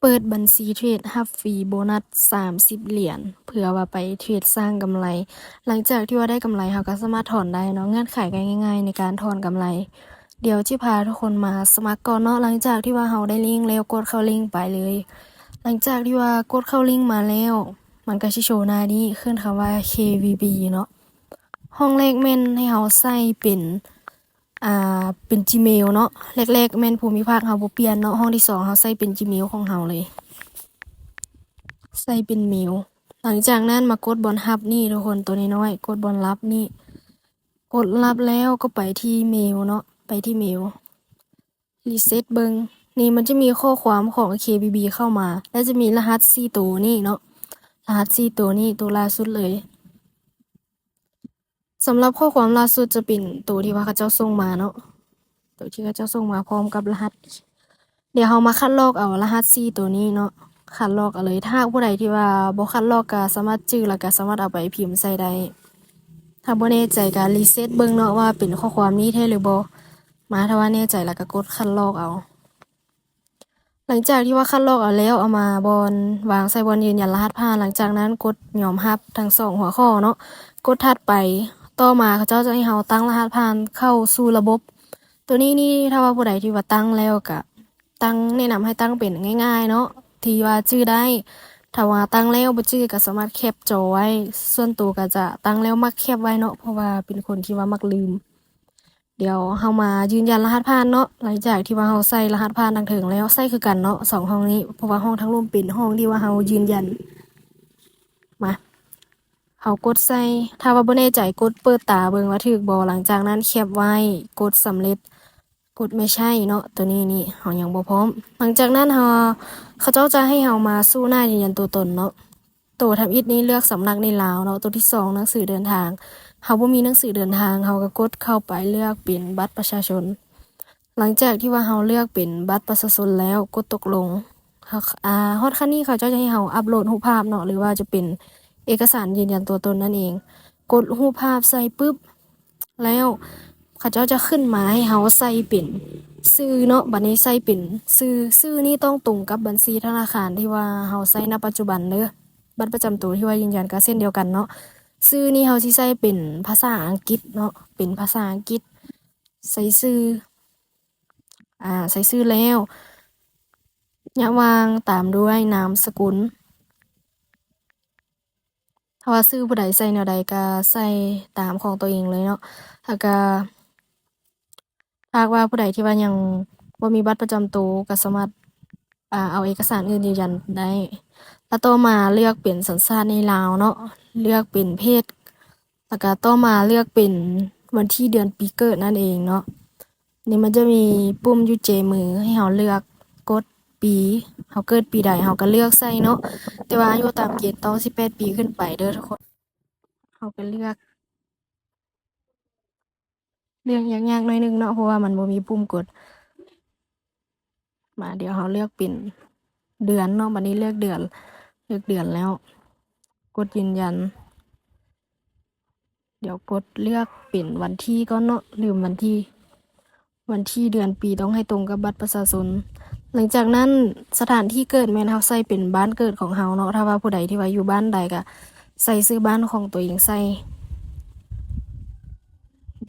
ເປີດບັນຊີເທຣດຮັບຟຣີໂບນັດສາມສິບຫຼຽນ ເພື່ອວ່າໄປເທຣດສ້າງກຳໄລ. ຫຼັງຈາກທີ່ວ່າໄດ້ກຳໄລ ເຮົາກໍສາມາດຖອນໄດ້ເນາະ. ເງື່ອນໄຂກໍງ່າຍໆໃນການຖອນກຳໄລ. ດຽວຈະພາທຸກຄົນມາສະໝັກກ່ອນເນາະ. ຫຼັງຈາກທີ່ວ່າເຮົາໄດ້ລິ້ງແລ້ວ ກົດເຂົ້າລິ້ງໄປເລີຍ. ຫຼັງຈາກທີ່ວ່າກົດເຂົ້າລິ້ງມາແລ້ວ ມັນກໍຊິໂຊໜ້ານີ້ ຂຶ້ນຄຳວ່າ ເຄວີບີ ເນາະ. ຫ້ອງແລກແມ່ນໃຫ້ເຮົາໃສ່ເປັນ ອ່າ ເປັນ Gmail ເນາະ. ແລກໆແມ່ນພູມິພາກເຮົາບໍ່ປ່ຽນເນາະ. ຫ້ອງທີສອງເຮົາໃສ່ເປັນ Gmail ຂອງເຮົາເລີຍ ໃສ່ເປັນເມວ. ຫຼັງຈາກນັ້ນມາກົດບ່ອນຮັບນີ້ທຸກຄົນ ໂຕນ້ອຍໆ ກົດບ່ອນຮັບນີ້. ກົດຮັບແລ້ວກໍໄປທີ່ເມວເນາະ ໄປທີ່ເມວ ຣີເຊັດເບິ່ງ. ນີ້ມັນຈະມີຂໍ້ຄວາມຂອງ ເຄວີບີ ເຂົ້າມາ ແລະ ຈະມີລະຫັດສີ່ໂຕນີ້ເນາະ ລະຫັດສີ່ໂຕນີ້ ໂຕລ່າສຸດເລີຍ. ສຳລັບຂໍ້ຄວາມລ່າສຸດຈະເປັນໂຕທີ່ວ່າເຂົາເຈົ້າສົ່ງມາເນາະ ໂຕທີ່ເຂົາເຈົ້າສົ່ງມາພ້ອມກັບລະຫັດ. ດຽວເຮົາມາຄັດລອກເອົາລະຫັດສີ່ໂຕນີ້ເນາະ ຄັດລອກເອົາເລີຍ. ຖ້າຫາກຜູ້ໃດທີ່ວ່າບໍ່ຄັດລອກກໍສາມາດຈື່ ແລ້ວກໍສາມາດເອົາໄປພິມໃສ່ໄດ້. ຖ້າບໍ່ແນ່ໃຈກໍຣີເຊັດເບິ່ງເນາະ ວ່າເປັນຂໍ້ຄວາມນີ້ແທ້ຫຼືບໍ່. ມາ ຖ້າວ່າແນ່ໃຈແລ້ວກໍກົດຄັດລອກເອົາ. ຫຼັງຈາກທີ່ວ່າຄັດລອກເອົາແລ້ວ ເອົາມາບ່ອນ ວາງໃສ່ບ່ອນຢືນຢັນລະຫັດຜ່ານ. ຫຼັງຈາກນັ້ນກົດຍອມຮັບທັງສອງຫົວຂໍ້ເນາະ ກົດຖັດໄປ. ຕໍ່ມາເຂົາເຈົ້າຈະໃຫ້ເຮົາຕັ້ງລະຫັດຜ່ານເຂົ້າສູ່ລະບົບ. ໂຕນີ້ນີ້ ຖ້າວ່າຜູ້ໃດທີ່ວ່າຕັ້ງແລ້ວກະຕັ້ງ ແນະນຳໃຫ້ຕັ້ງເປັນງ່າຍໆເນາະ ທີ່ວ່າຈື່ໄດ້. ຖ້າວ່າຕັ້ງແລ້ວບໍ່ຈື່ກໍສາມາດແຄປຈໍໄວ້. ສ່ວນໂຕກໍຈະຕັ້ງແລ້ວມັກແຄປໄວ້ເນາະ ເພາະວ່າເປັນຄົນທີ່ວ່າມັກລືມ. ດຽວເຮົາມາຢືນຢັນລະຫັດຜ່ານເນາະ. ຫຼັງຈາກທີ່ວ່າເຮົາໃສ່ລະຫັດຜ່ານທາງເທິງແລ້ວ ໃສ່ຄືກັນເນາະ ສອງຫ້ອງນີ້ ເພາະວ່າຫ້ອງທາງລຸ່ມເປັນຫ້ອງທີ່ວ່າເຮົາຢືນຢັນ. ມາ ເຮົາກົດໃສ່. ຖ້າວ່າບໍ່ແນ່ໃຈ ກົດເປີດຕາເບິ່ງວ່າຖືກບໍ່. ຫຼັງຈາກນັ້ນແຄປໄວ້ ກົດສຳເລັດ ກົດແມ່ນໃຊ້ເນາະ. ໂຕນີ້ນີ້ ເຮົາຍັງບໍ່ພ້ອມ. ຫຼັງຈາກນັ້ນເຮົາ ເຂົາເຈົ້າຈະໃຫ້ເຮົາມາສູ່ໜ້າຢືນຢັນຕົວຕົນເນາະ. ໂຕທຳອິດນີ້ເລືອກສຳນັກໃນລາວເນາະ. ໂຕທີສອງ ໜັງສືເດີນທາງ. ເຮົາບໍ່ມີໜັງສືເດີນທາງ ເຮົາກໍກົດເຂົ້າໄປເລືອກເປັນບັດປະຊາຊົນ. ຫຼັງຈາກທີ່ວ່າເຮົາເລືອກເປັນບັດປະຊາຊົນແລ້ວ ກົດຕົກລົງ. ເຮົາ ອາ ຮອດຂັ້ນນີ້ເຂົາເຈົ້າຈະໃຫ້ເຮົາອັບໂຫຼດຮູບພາບເນາະ ຫຼືວ່າຈະເປັນເອກະສານຢືນຢັນຕົວຕົນນັ້ນເອງ. ກົດຮູບພາບໃສ່ປຶບ ແລ້ວເຂົາເຈົ້າຈະຂຶ້ນມາໃຫ້ເຮົາໃສ່ເປັນຊື່ເນາະ. ບັດນີ້ໃສ່ເປັນຊື່ ຊື່ນີ້ຕ້ອງຕົງກັບບັນຊີທະນາຄານທີ່ວ່າເຮົາໃຊ້ນະປັດຈຸບັນເດີ. ບັດປະຈຳໂຕທີ່ວ່າຢືນຢັນກໍເຊັ່ນດຽວກັນເນາະ. ຊື່ນີ້ເຮົາຊິໃສ່ເປັນພາສາອັງກິດເນາະ ເປັນພາສາອັງກິດ. ໃສ່ຊື່ ອາ ໃສ່ຊື່ແລ້ວ ຍະຫວ່າງ ຕາມດ້ວຍນາມສະກຸນ. ຖ້າວ່າຊື່ຜູ້ໃດໃສ່ແນວໃດກໍໃສ່ຕາມຂອງຕົວເອງເລີຍເນາະ. ແລ້ວກໍ ຫາກວ່າຜູ້ໃດທີ່ວ່າຍັງບໍ່ມີບັດປະຈຳໂຕ ກໍສາມາດ ອາ ເອົາເອກະສານອື່ນຢືນຢັນໄດ້. ແລ້ວຕໍ່ມາເລືອກເປັນສັນຊາດໃນລາວເນາະ ເລືອກເປັນເພດ ແລ້ວກໍຕໍ່ມາເລືອກເປັນວັນທີເດືອນປີເກີດນັ້ນເອງເນາະ. ນີ້ມັນຈະມີປຸ່ມຢູ່ເຈມືໃຫ້ເຮົາເລືອກ ກົດປີ ເຮົາເກີດປີໃດເຮົາກໍເລືອກໃສ່ເນາະ. ແຕ່ວ່າອາຍຸຕາມເກນຕ້ອງສິບແປດປີຂຶ້ນໄປເດີທຸກຄົນ. ເຮົາກໍເລືອກ ເລືອກຍາກໆໜ້ອຍໜຶ່ງເນາະ ເພາະວ່າມັນບໍ່ມີປຸ່ມກົດ. ມາ ດຽວເຮົາເລືອກເປັນເດືອນເນາະ. ບັດນີ້ເລືອກເດືອນ ເລືອກເດືອນແລ້ວ ກົດຢືນຢັນ. ດຽວກົດເລືອກເປັນວັນທີກ່ອນເນາະ ລືມວັນທີ ວັນທີເດືອນປີຕ້ອງໃຫ້ຕົງກັບບັດປະຊາຊົນ. ຫຼັງຈາກນັ້ນສະຖານທີ່ເກີດແມ່ນເຮົາໃສ່ເປັນບ້ານເກີດຂອງເຮົາເນາະ. ຖ້າວ່າຜູ້ໃດທີ່ວ່າຢູ່ບ້ານໃດກໍໃສ່ຊື່ບ້ານຂອງຕົວເອງໃສ່.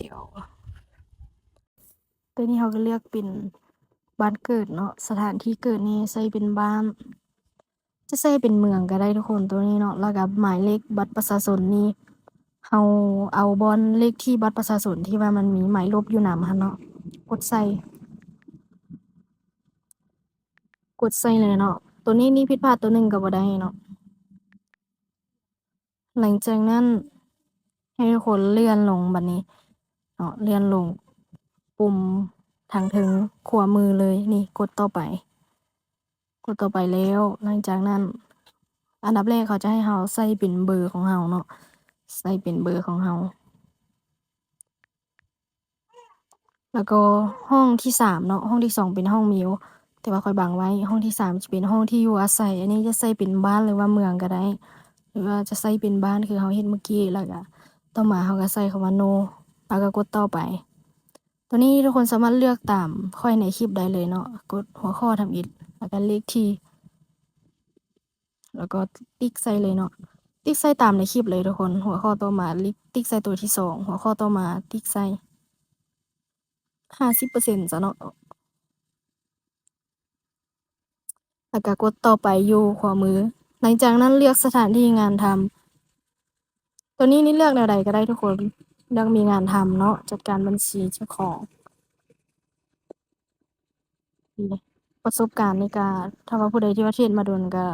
ດຽວ ໂຕນີ້ເຮົາກໍເລືອກເປັນບ້ານເກີດເນາະ. ສະຖານທີ່ເກີດນີ້ໃສ່ເປັນບ້ານ ຈະໃສ່ເປັນເມືອງກໍໄດ້ທຸກຄົນ ໂຕນີ້ເນາະ. ແລ້ວກໍໝາຍເລກບັດປະຊາຊົນນີ້ ເຮົາເອົາບ່ອນເລກທີ່ບັດປະຊາຊົນທີ່ວ່າມັນມີໝາຍລົບຢູ່ນຳຫັ້ນເນາະ ກົດໃສ່ ກົດໃສ່ເລີຍເນາະ. ໂຕນີ້ນີ້ຜິດພາດໂຕໜຶ່ງກໍບໍ່ໄດ້ເນາະ. ຫຼັງຈາກນັ້ນໃຫ້ທຸກຄົນເລື່ອນລົງບັດນີ້ເນາະ ເລື່ອນລົງປຸ່ມທາງເທິງຂວາມືເລີຍ ນີ້ ກົດຕໍ່ໄປ ກົດຕໍ່ໄປແລ້ວ ຫຼັງຈາກນັ້ນອັນດັບແລກເຂົາຈະໃຫ້ເຮົາໃສ່ເປັນເບີຂອງເຮົາເນາະ ໃສ່ເປັນເບີຂອງເຮົາ. ແລ້ວກໍຫ້ອງທີສາມເນາະ ຫ້ອງທີສອງເປັນຫ້ອງເມວ ແຕ່ວ່າຂ້ອຍບັງໄວ້. ຫ້ອງທີສາມຈະເປັນຫ້ອງທີ່ຢູ່ອາໄສ ອັນນີ້ຈະໃສ່ເປັນບ້ານ ຫຼືວ່າເມືອງກໍໄດ້ ຫຼືວ່າຈະໃສ່ເປັນບ້ານຄືເຮົາເຮັດມື້ກີ້ ແລ້ວກໍຕໍ່ມາເຮົາກໍໃສ່ຄຳວ່າ no ແລ້ວກໍກົດຕໍ່ໄປ. ໂຕນີ້ທຸກຄົນສາມາດເລືອກຕາມຂ້ອຍໃນຄລິບໄດ້ເລີຍເນາະ ກົດຫົວຂໍ້ທຳອິດ ແລ້ວກໍເລກທີ່ ແລ້ວກໍຕິກໃສ່ເລີຍເນາະ ຕິກໃສ່ຕາມໃນຄລິບເລີຍທຸກຄົນ. ຫົວຂໍ້ຕໍ່ມາຕິກໃສ່ຕົວທີສອງ ຫົວຂໍ້ຕໍ່ມາຕິກໃສ່ຫ້າສິບເປີເຊັນຊະເນາະ ແລ້ວກໍກົດຕໍ່ໄປຢູ່ຂວາມື. ຫຼັງຈາກນັ້ນເລືອກສະຖານທີ່ງານທຳ ຕົວນີ້ນີ້ເລືອກແນວໃດກໍໄດ້ທຸກຄົນ ເລືອກມີງານທຳເນາະ ຈັດການບັນຊີເຈົ້າຂອງ. ປະສົບການນີ້ກະ ຖ້າວ່າຜູ້ໃດທີ່ວ່າເທຣດມາດົນກະ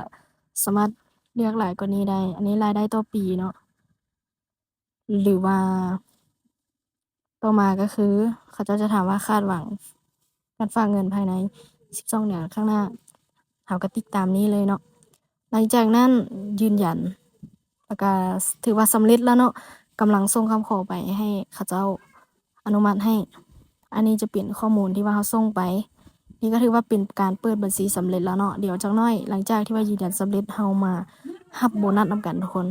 ສາມາດເລືອກຫຼາຍກວ່ານີ້ໄດ້. ອັນນີ້ລາຍໄດ້ຕໍ່ປີເນາະ ຫຼືວ່າຕໍ່ມາກໍຄືເຂົາເຈົ້າຈະຖາມວ່າຄາດຫວັງການຝາກເງິນພາຍໃນສິບສອງເດືອນຂ້າງໜ້າ ເຮົາກໍຕິກຕາມນີ້ເລີຍເນາະ. ຫຼັງຈາກນັ້ນຢືນຢັນ ແລ້ວກະຖືວ່າສຳເລັດແລ້ວເນາະ ກຳລັງສົ່ງຄຳຂໍໄປໃຫ້ເຂົາເຈົ້າອະນຸມັດໃຫ້. ອັນນີ້ຈະເປັນຂໍ້ມູນທີ່ວ່າເຮົາສົ່ງໄປ ນີ້ກໍຖືວ່າເປັນການເປີດບັນຊີສຳເລັດແລ້ວເນາະ. ດຽວຈັກໜ້ອຍຫຼັງຈາກທີ່ວ່າຢືນຢັນສຳເລັດ ເຮົາມາຮັບໂບນັດນຳກັນທຸກຄົນ.